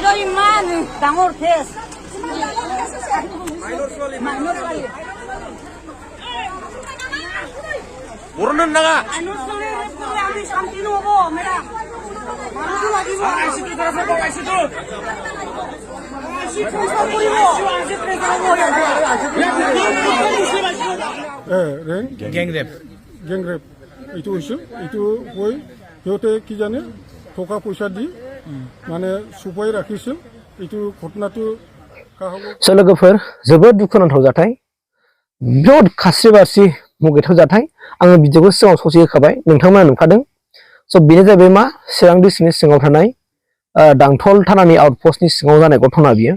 বাইদেউ ইমান ডাঙৰ কেছ 모르는 나가. আমি শান্তি নহব মেডাম মানুহ লাগিব আইসিটি ধৰা আইসিটি গেংরেপ এইটো হৈছে এইটো হৈ সিহঁতে কি জানে টকা পইচা দি মানে চুপাই ৰাখিছিল এইটো ঘটনাটো लोगोफोर जोबोद दुखुनांथाव जाथाय बिराद खास्रि बास्रि मुगैथाव जाथाय आङो भिडिअखौ सिगाङाव ससे होखाबाय नोंथांमोना नुखादों स' बेनो जाबाय मा चिरां डिस्ट्रिक्टनि सिङाव थानाय दांथल थानानि आउटपस्टनि सिङाव जानाय घटना बियो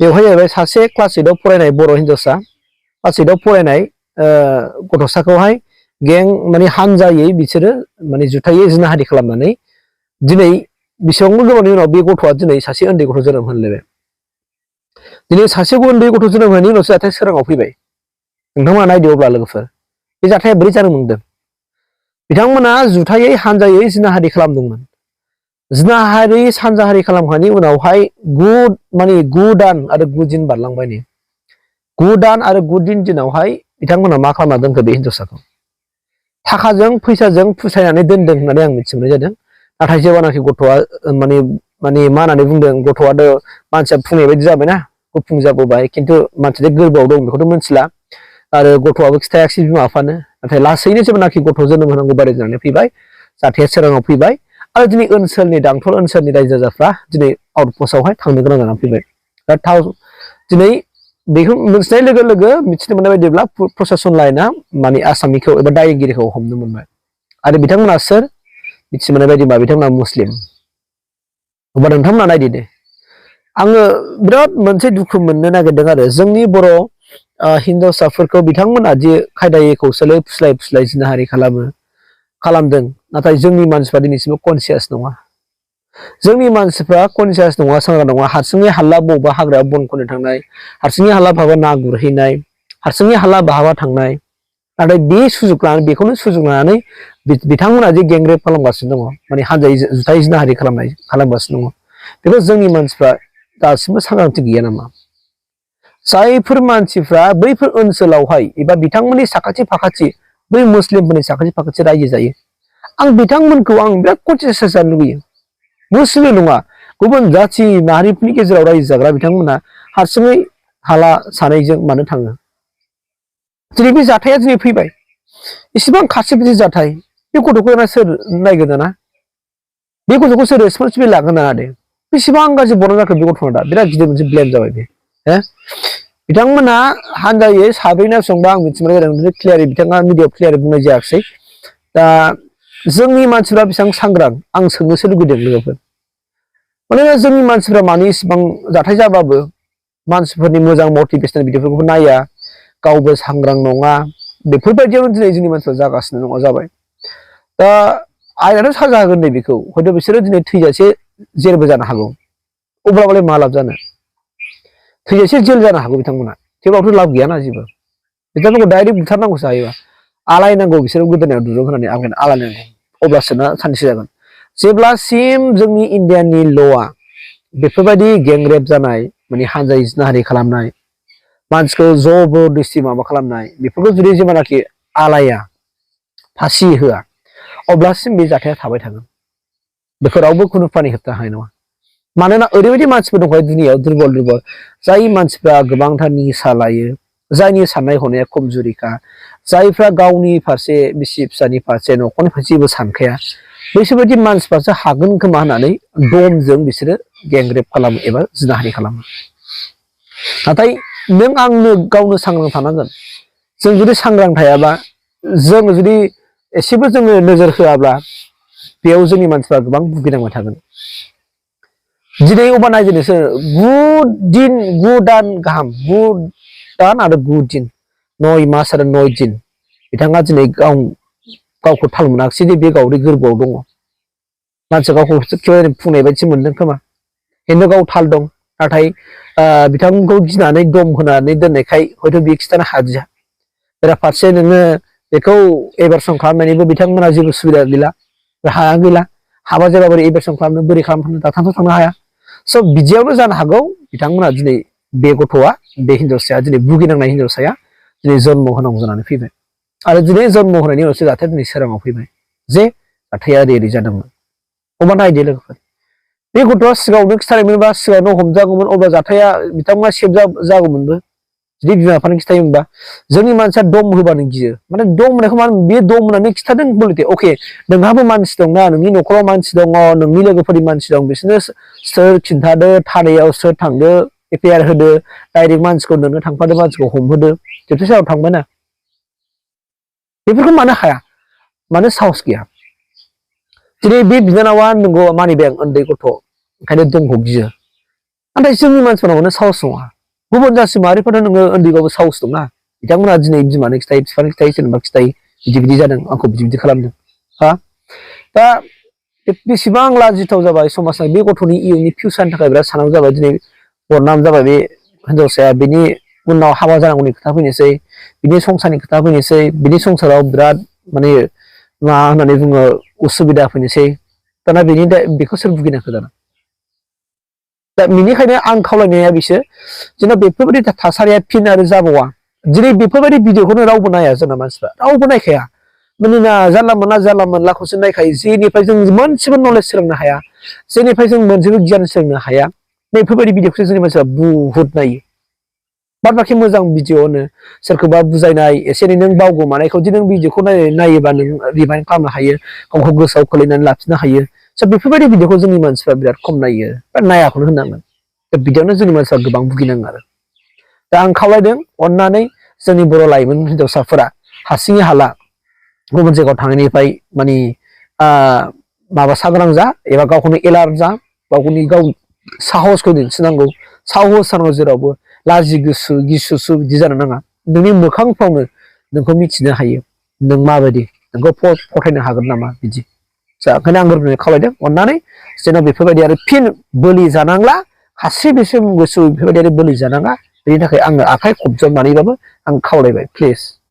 बेवहाय जाहैबाय सासे क्लास 8आव फरायनाय बर' हिन्जावसा क्लास 8आव फरायनाय गथ'साखौहाय गें माने हानजायै बिसोरो माने जुथायै जिनाहारि खालामनानै दिनै बेसेबांबा गोबावनि उनाव बे गथ'आ दिनै सासे उन्दै गथ' जोनोम होनलायबाय दिनै सासे उन्दै गथ' जोनोम होनायनि उनावसो जाथाय सोराङाव फैबाय नोंथांमोना नायदो अब्ला लोगोफोर बे जाथाया बोरै जानो मोनदों बिथांमोना जुथायै हानजायै जिनाहारि खालामदोंमोन जिनाहारि सानजाहारि खालामखांनायनि उनावहाय 9 दान आरो 9 दिन बारलांबाय नै 9 दान आरो 9 दिन दिनावहाय बिथांमोना मा खालामना दोनखो बे हिन्जावसाखौ थाखाजों फैसाजों फुसायनानै दोनदों होननानै आं मिथि मोननाय जादों नाथाय जेब्लानाखि गथ'आ माने मा होननानै बुंदों गथ'आथ' मानसिया फुंनाय बायदि जाबायना गुफुं जाबोबाय खिन्थु मानसिया गोरबोआव दं बेखौथ' मिथिला आरो गथ'आबो खिथायाखिसै बिमा बिफानो नाथाय लासैनो जेब्लानाखि गथ' जोनोम होनांगौ बायदि जानानै फैबाय जाथाया सोराङाव फैबाय आरो दिनै ओनसोलनि दांथल ओनसोलनि रायजो राजाफ्रा दिनै आउटपस्टआवहाय थांनो गोनां जानानै फैबाय दा दिनै बेखौ मिथिनाय लोगो लोगो मिथिनो मोननाय बायदिब्ला प्रशासन लाइना माने आसामिखौ एबा दायगिरिखौ हमनो मोनबाय आरो बिथांमोना सोर मिथि मोननाय बायदिब्ला बिथांमोना मुस्लिम अब्ला नोंथांमोना नायदो दे आङो बिराद मोनसे दुखु मोननो नागिरदों आरो जोंनि बर' हिन्जावसाफोरखौ बिथांमोना दि खायदायै कौशलै फुस्लाय जिनाहारि खालामदों नाथाय जोंनि मानसिफ्रा दिनैसिमबो कनसियास नङा जोंनि मानसिफ्रा कनसियास नङा सांग्रां नङा हारसिङै हाल्ला बबेबा हाग्रायाव बन खननो थांनाय हारसिङै हाल्ला बहाबा ना गुरहैनाय हारसिङै हाल्ला बहाबा थांनाय नाथाय बे सुजुग लानानै बेखौनो सुजुग लानानै बिथांमोना जे गेंरेप खालामगासिनो दङ माने हानजायै जुथायै जिनाहारि खालामगासिनो दङ बेखौ जोंनि मानसिफ्रा दासिमबो सांग्रांथि गैया नामा जायफोर मानसिफ्रा बैफोर ओनसोलावहाय एबा बिथांमोननि साखाथि फाखाथि बै मुस्लिमफोरनि साखाथि फाखाथि रायजो जायो आं बिथांमोनखौ आं बिराद कनसियास जानो लुबैयो मुस्लिम नङा गुबुन जाथि माहारिफोरनि गेजेराव रायजो जाग्रा बिथांमोना हारसिङै हाला सानैजों मानो थाङो दिनै बे जाथाया दिनै फैबाय इसेबां खाथि बिदि जाथाय बे गथ'खौ सोर नायगोन ना बे गथ'खौ सोर रेसपन्सिबिलिटि लागोन ना दे बेसेबां गाज्रि बरन जाखो बे गथ'ना दा बिराद गिदिर मोनसे ब्लेम जाबाय बे बिथांमोना हानजायै साब्रैना बेसेबांबा आं मिथिनाय जादों क्लियारै बिथाङा मिडियायाव क्लियारै बुंनाय जायाखिसै दा जोंनि मानसिफ्रा बेसेबां सांग्रां आं सोंनोसो लुगैदों लोगोफोर मानोना जोंनि मानसिफ्रा मानो इसेबां जाथाय जाबाबो मानसिफोरनि मोजां मटिभेशनेल भिडिअफोरखौ नाया गावबो सांग्रां नङा बेफोरबायदियावनो दिनै जोंनि मानसिफ्रा जागासिनो नङा जाबाय दा आयनाथ' साजा होगोन नै बेखौ हयथ' बिसोरो दिनै थैजासे जेलबो जानो हागौ अब्लाबालाय मा लाब जानो थैजासे जेल जानो हागौ बिथांमोना थेवब्लाबोथ' लाब गैयाना जेबो बिथांमोनखौ डाइरेक्ट बुथारनांगौसो हायोबा आलायनांगौ बिसोर गोदोनायाव दुरुं होनानै आलायनांगौ अब्लासो ना सानसे जागोन जेब्लासिम जोंनि इण्डियानि ल'आ बेफोरबायदि गेंरेप जानाय माने हानजायै जिनाहारि खालामनाय मानसिखौ जबरदस्ति माबा खालामनाय बेफोरखौ जुदि जेब्लानाखि आलाया फासि होआ अब्लासिम बे जाथाया थाबाय थागोन बेखौ रावबो खुनु प्रानि होबथानो हानाय नङा मानोना ओरैबायदि मानसिफोर दंखायो दुनियायाव दुरबल जाय मानसिफ्रा गोबांथार निसा लायो जायनि साननाय हनाया खमजुरिखा जायफ्रा गावनि फारसे बिसि फिसानि फारसे न'खरनि फारसे जेबो सानखाया बैसोरबायदि मानसिफ्रासो हागोन खोमा होननानै दमजों बिसोरो गेंरेप खालामो एबा जिनाहारि खालामो नाथाय नों आंनो गावनो सांग्रां थानांगोन जों जुदि सांग्रां थायाबा जों जुदि एसेबो जोङो नोजोर होआब्ला बेयाव जोंनि मानसिफ्रा गोबां भुगिनांबाय थागोन दिनै अबा नायजेनोसो 9 दान गाहाम 9 दान आरो 9 दिन 9 मास आरो 9 दिन बिथाङा दिनै गावखौ थाल मोनाखिसै दि बे गावनि गोरबोआव दङ मानसिया गावखौ फुंनाय बायदिसो मोनदों खोमा खिन्थु गाव थाल दं नाथाय बिथांखौ गिनानै दम होनानै दोननायखाय हयथ' बे खिथानो हादिया बेराफारसे नोङो बेखौ एभारसन खालामनायनिबो बिथांमोना जेबो सुबिदा गैला हाया गैला हाबा जाबा बोरै एभारसन खालामनो बोरै खालामनो डाक्टारनाव थांनो हाया स' बिदियावनो जानो हागौ बिथांमोना दिनै बे गथ'आ बे हिनजावसाया दिनै भुगिनांनाय हिनजावसाया दिनै जन्म होनांगौ जानानै फैबाय आरो दिनै जन्म होनायनि उनावसो जाथाया दिनै सोराङाव फैबाय जे जाथाया ओरै जादोंमोन अब्ला नायदो लोगोफोर बे गथ'आ सिगाङावनो खिथानायमोनबा सिगाङावनो हमजागौमोन अब्ला जाथाया बिथांमोना सेभ जागौमोनबो जुदि बिमा बिफानि खिथायोमोनबा जोंनि मानसिया दम होबानो गियो माने दम होनायखौ मा बे दम होनानै खिथादों बोलथे अके नोंहाबो मानसि दंना नोंनि न'खराव मानसि दङ नोंनि लोगोफोरनि मानसि दं बिसोरनो सोर खिन्थादो थानायाव सोर थांदो एफआइआर होदो डाइरेक्ट मानसिखौ नोंनो थांफादो मानसिखौ हमहोदो जोबथेसाराव थांबायना बेफोरखौ मानो हाया मानो साहस गैया दिनै बे बिनानावा नंगौ मानि बें उन्दै गथ' ओंखायनो दमखौ गियो नाथाय जोंनि मानसिफोरनाव मानो साहस नङा गुबुन जाथि माहारिफोरनो नोङो उन्दैबाबो साहस दंना बिथांमोना दिनै बिमानो खिथायो बिफानो खिथायो सोरनोबा खिथायो बिदि बिदि जादों आंखौ बिदि बिदि खालामदों हा दा बेसेबां लाजिथाव जाबाय समाजा बे गथ'नि इयुननि फिउचारनि थाखाय बिराद सानांगौ जाबाय दिनै बरनाम जाबाय बे हिनजावसाया बिनि उनाव हाबा जानांगौनि खोथा फैनोसै बिनि संसारनि खोथा फैनोसै बिनि संसाराव बिराद माने मा होननानै बुङो उसुबिदा फैनोसै दाना बेखौ सोर भुगिनांखो दाना दा बेनिखायनो आं खावलायनाया बिसोर जेन' बेफोरबायदि थासारिया फिन आरो जाबावा दिनै बेफोरबायदि भिडिअखौनो रावबो नाया जोंना मानसिफ्रा रावबो नायखाया मानोना जानला मोनलाखौसो नायखायो जेनिफ्राय जों मोनसेबो नलेज सोलोंनो हाया जेनिफ्राय जों मोनसेबो गियान सोलोंनो हाया बेफोरबायदि भिडिअखौसो जोंनि मानसिफ्रा बुहुत नायो बाद बाखि मोजां भिडिअनो सोरखौबा बुजायनाय एसे एनै नों बावगोमानायखौ दि नों भिडिअखौ नायोबा नों रिमाइन्ड खालामनो हायो गावखौ गोसोआव खोलैनानै लाफिननो हायो स' बेफोरबायदि भिडिअखौ जोंनि मानसिफ्रा बिराद खम नायो बा नायाखौनो होननांगोन दा बिदियावनो जोंनि मानसिफ्रा गोबां भुगिनाङो आरो दा आं खावलायदों अननानै जोंनि बर' लाइमोन हिनजावसाफोरा हारसिङै हाला गुबुन जायगायाव थांनायनिफ्राय माने माबा सांग्रां जा एबा गावखौनो एलार्ट जा गाव साहसखौ दिन्थिनांगौ साहस नांगौ जेरावबो लाजि गिसुसु बिदि जानो नाङा नोंनि मोखांफ्रावनो नोंखौ मिथिनो हायो नों माबायदि नोंखौ फोथायनो हागोन नामा बिदि ओंखायनो आं गोरबोनिफ्राय खावलायदों अननानै जेन' बेफोरबायदि आरो फिन बोलि जानांला खास्रि बिस्रि गोसो बेफोरबायदि आरो बोलि जानाङा बेनि थाखाय आङो आखाइ खबजबनानैबाबो आं खावलायबाय प्लिज